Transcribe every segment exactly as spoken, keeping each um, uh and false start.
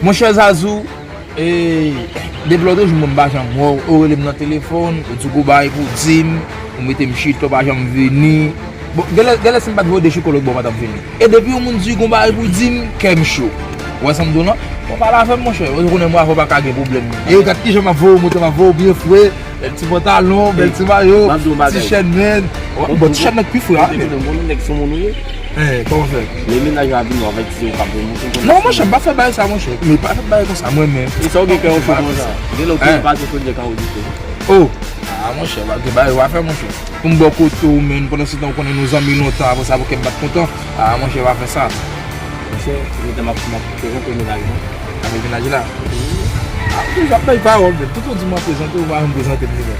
Monchè Zazou, e, depi lòt jou mwen m pa janm wè w, ou rele m nan telefòn, ou di w gon bagay pou w di m, ou mete m chita, ou pa janm vini. Bon, genlè, genlè si m pa t voye de jikològ ba w, ou pa t ap vini. E depi yon moun di gon bagay pou di m, kè m cho. Ou wè sa m di w lan? Bon, pale avè m, monchè. Ou konnen mwen avè w pa ka gen pwoblèm. E gad kijan m ap voye w monte, m ap voye w byen fre. Bèl ti pantalon, bèl ti mayo, ti chèn, men. Bon, ti chèn nan k pi fre a, men. Bon, nèg sou moun ou ye. Hein, kòman fè? Lè mennaj la vini, ou avertise ou ka voye monte. Non, monchè, m pa fè bagay sa, monchè. Men pa fè bagay konsa, mwen menm. E sa ou gen kè w cho konsa? Genlè ou pase chodyè ka ou di. Oh! Ah, monchè, pa gen bagay w a fè, monchè. Pou m bò kote w, men, pandan se tan ou konnen nou zanmi lontan, apre sa pou kè m pa t kontan. Ah, monchè, pa fè sa. Monchè, mete m ap, m ap prezante w mennaj mwen. Avèk mennaj la? Wi. Ah, ou toujou ap bay pawòl, men. Tout ou di m ap prezante w, ou pa janm prezante m li menm.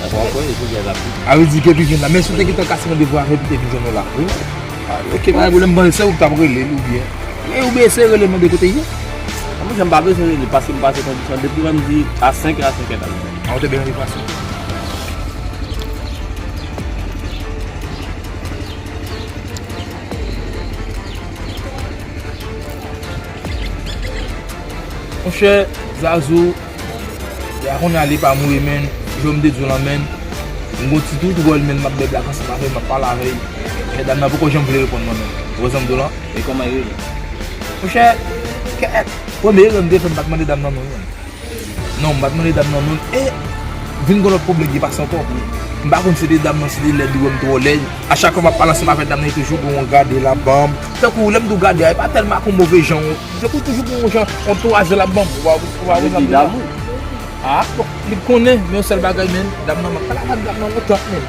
Sa w ap fè, e pou jazz ap. A vle di ke pi vin la. Men si w te gentan kase randevou avè l, li te vin jwenn ou la. Wi. Ah, ok, pa gen pwoblèm, mwen se ou k t ap rele l oubyen. E oubyen se rele l mande kote l ye. Ah, monchè, m pa bezwen rele, paske m pase kondisyon. Depi lè m di a senk è, a senk è t ap vini. Ah, ou te byen rele paske. Monchè, Zazou, ya konnen ale pa mouri, men, jan m te di w lan, men, m gon ti tout wòl, men, m ap bèblak ansanm avè l, m ap pale avè l. Men dam nan poko janm vle reponn mwen, men. Ou wè sa m di w lan? E kòman l rele? Monchè, kèt, premye erè m te fè, m pa t mande dam nan non l, men. Non, m pa t mande dam nan non l. E vin gen lòt pwoblèm ki pase ankò. M pa konn si se dam nan, si li lèd, li wè m twò lèd. A chak fwa m ap pale ansanm avèk dam nan, li toujou gen yon gade l ap ban m. Tankou lè m di w gade a, e pa tèlman ak yon move jan, tankou toujou gen yon jan, yon twazè l ap ban m. Ou pa, ou pa wè sa m di la? Ah, bon, li konnen, men yon sèl bagay, men, dam nan, m ap pale avèk dam nan lontan, men.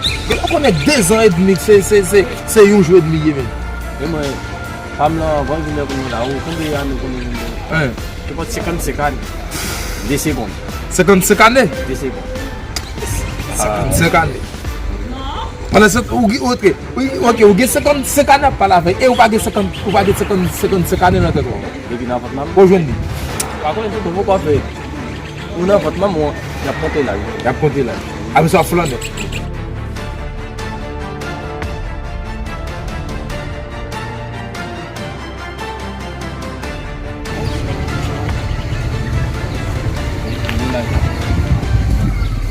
Gen lè w konnen de zan edmi, se, se, se, se yon jou edmi ye, men. E mwen, fanm lan, anvan l vin lè kounye la, ou konbyen ane konnen moun nan? Hein. Te pòt senkannsenk ane. De segonn. Senkannsenk ane? De segonn. Senkannsenk ane. Pandan se tan, ou, ou, ok, ou, ok, ou gen senkannsenk ane ap pale avè l, e ou pa gen senkant, ou pa gen senkant, senkannsenk ane nan tèt ou ankò. Depi nan vant manman m. Ou jwenn li? Pa konnen se pou poko fè. Ou nan vant manman w, y ap konte laj. Y ap konte laj. Apre sa, w ap flannen.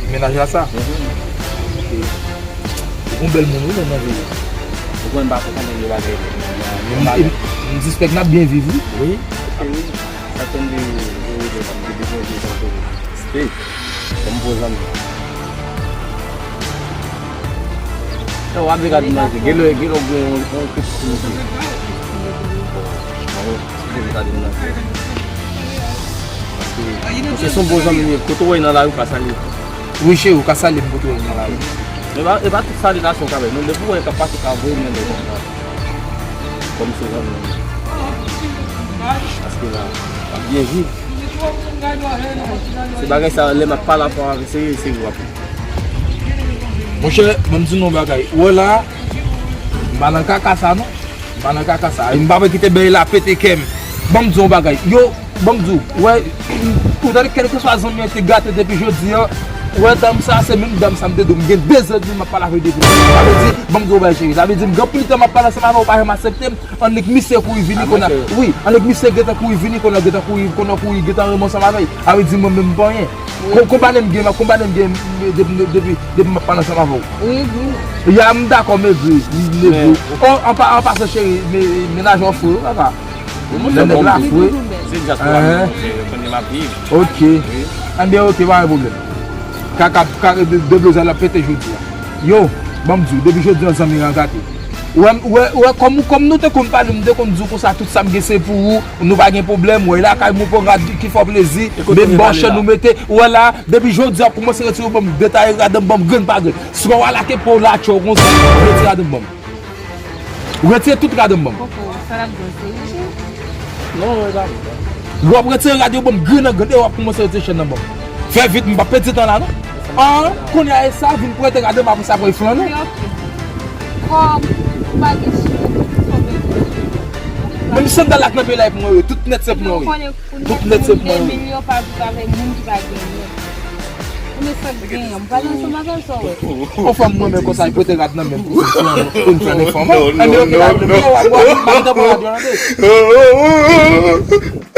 Mennaj la sa? Mhm. Ok. Ou gon bèl moun, wi, men nan vi. Ou konn m pa fè konbyen de bagay. M, m, m sispèk n ap byen viv, wi. Wi. Wi. Sa konn de, de, de, de, de, de, de, de, de. Hey, ban m poze m. Yo, w ap vin gade m nan je. Gen lè, gen lè w gen yon, yon krik sou je. Bon, w ap vin gade m nan je. Paske, paske se yon bon zanmi m ye. Kote w wè l nan lari, w ka salye. Wi, cheri, w ka salye m kote w wè l nan lari. E pa, e pa tout salye nasyon ka bay. Non, depi w wè l k ap pase, w ka voye m nan men konsa. Kòm se zanmi m. Paske la, w ap byen viv. Se bagay sa, lè m ap pale avè w, se, se w ap. Monchè, ban m di nou yon bagay. Ou wè la, m pa nan kaka sa, non. M pa nan kaka sa. E m pa vle kite bèy la pete kè m. Ban m di yon bagay. Yo, ban m di w. Ou wè, ou tande kèlkeswa zanmi an te gate depi jodi a. Ou wè dam sa, se menm dam sa m te di w. M gen de zan edmi m ap pale avè l depi. Sa vle di, ban m di yon bagay, cheri. Sa vle di, m gen anpil tan m ap pale ansanm avè w, ou pa janm aksepte m. Annik misye kouri vini kounye a. Wi, annik misye gentan kouri vini kounye a, gentan kouri, kounye a kouri, gentan renmen ansanm avè l. A vle di mwen menm m pa anyen. Wi. Kon-, konba nèm gen, konba nèm gen, depi, depi, depi m ap pale ansanm avè w. Wi, wi. Ya, m dakò, m egri, m egri. Oh, an pa-, an pasan, cheri, me-, mennaj ou fre, wi, papa. Nèg la fre. Se dyaspora m, se kote m ap viv. Ok. Wi. Enben, ok, pa gen pwoblèm. Kaka, kaka, de, deblozay la pete jodi a. Yo, ban m di w, depi jodi a, zanmi an gate. Ou wè, ou wè, ou wè, kòm, kòm nou te konn pale, m te konn di w konsa, tout sa m gen se pou ou, nou pa gen pwoblèm, ou wè, lakay mwen pran gad ki fè w plezi, menm bò chèn ou mete, ou wè la, depi jodi a, kòmanse retire ban m detaye rad an, ban m grenn pa grenn. Si w wè w al ak epa w la, tchò konsa, retire rad an ban m. Retire tout rad an ban m. Koko, sa l ap di w serye? Non, non, e pa vre. W ap retire rad yo ban m grenn an grenn, e w ap kòmanse retire chèn nan ban m. Fè vit, m p ap pèdi tan la, non. An, kounye a, e sa, vin prete rad an, apre sa, pran flannen. Ok, ok. Kòm ou pa gen chèn, kòm ou pa gen chèn. Menm sandal ak nan pye la, e pou mwen, wi. Tout nèt, se pou mwen, wi. Tout nèt, se pou mwen, wi. Moun de mil yo pa viv avèk moun ki pa genyen. Ou men sa k genyen. M pale ansanm avè l, sa w wè. Yon fanm mwen, men konsa, li prete rad nan men m pou, pou, pou, pou m fè l enfòman. Non, non, non, non. Anben, ok, la, w ap, w ap, w ap, w ap, w ap, w ap, w ap, w ap, w ap,